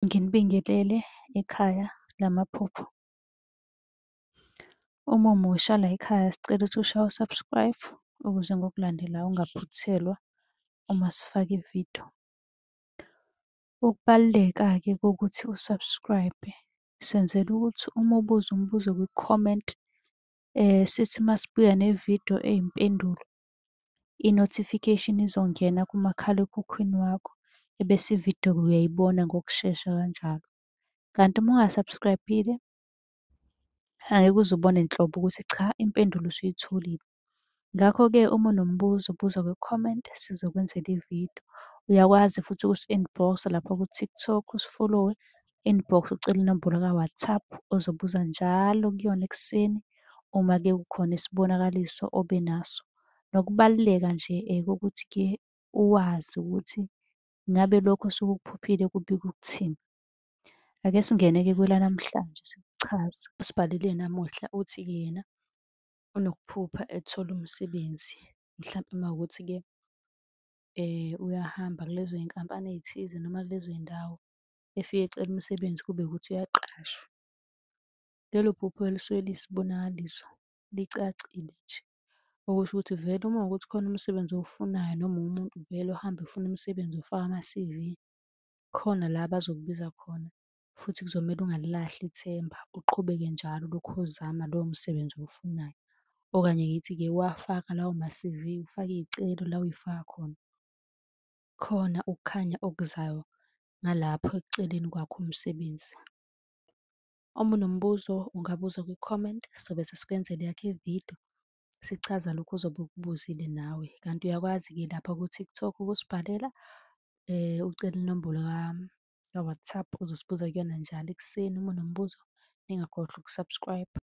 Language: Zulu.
Nginibingelele ekhaya lamaphupho. Uma umusha layikhaya sicela ukuthi ushaye u-subscribe ukuze ngokulandelayo ungaphuthelwa uma sifaka ividiyo. Ukubaluleka-ke kokuthi u-subscribe-e, senzela ukuthi uma ubuza umbuzo kwi-comment, sithi uma sibuya nevidiyo eyimpendulo, i-notification izongena kumakhalekhukhwini wakho, ebese ividiyo-ke uyayibona ngokushesha kanjalo. Kanti uma unga-subscribe-ile, angeke uze ubone nhlobo ukuthi cha impendulo usuyitholile. Ngakho-ke uma unombuzo buza kwi-comment sizokwenzela ividiyo. Uyakwazi futhi ukusi-inbox-a lapha ku-TikTok usifolowe, inbox ucele inombolo ka-WhatsApp ozobuza njalo kuyona ekuseni uma-ke kukhona isibonakaliso obe naso. Nokubaluleka nje kokuthi-ke uwazi ukuthi ngabe lokhu osuke ukuphuphile kubika ukuthini. Ake singene-ke kwelanamhlanje sikuchaze. Osibhalele namuhla uthi-ke yena unokuphupha ethola umsebenzi, mhlampe uma kuwukuthi-ke uyahamba kulezo y'nkampani ey'thize noma kulezo y'ndawo, efike ecela umsebenzi kube ukuthi uyaqashwa. Lelo phupho lisuke liyisibonakaliso, licacile nje, okusho ukuthi vele uma kuwukuthi khona umsebenzi owufunayo noma uwumuntu vele ohamba efuna umsebenzi ufaka ama-CV, khona la abazokubiza khona futhi kuzomele ungalilahli ithemba, uqhubeke njalo ulokhu uzama lowo msebenzi owufunayo. Okanye ngithi-ke uwafaka lawo ma-CV, ufake iy'celo la uy'faka khona. Khona ukukhanya okuzayo ngalapho ekuceleni kwakho umsebenzi. Uma unombuzo ungabuza kwi-comment, sobe sesikwenzela eyakho ividiyo, sichaza lokhu ozobe ukubuzile nawe. Kanti uyakwazi-ke lapha ku-TikTok ukusibhalela, ucele inombolo ka-WhatsApp, uzosibuza kuyona njalo ekuseni uma unombuzo. Ningakhohlwa uku-subscribe.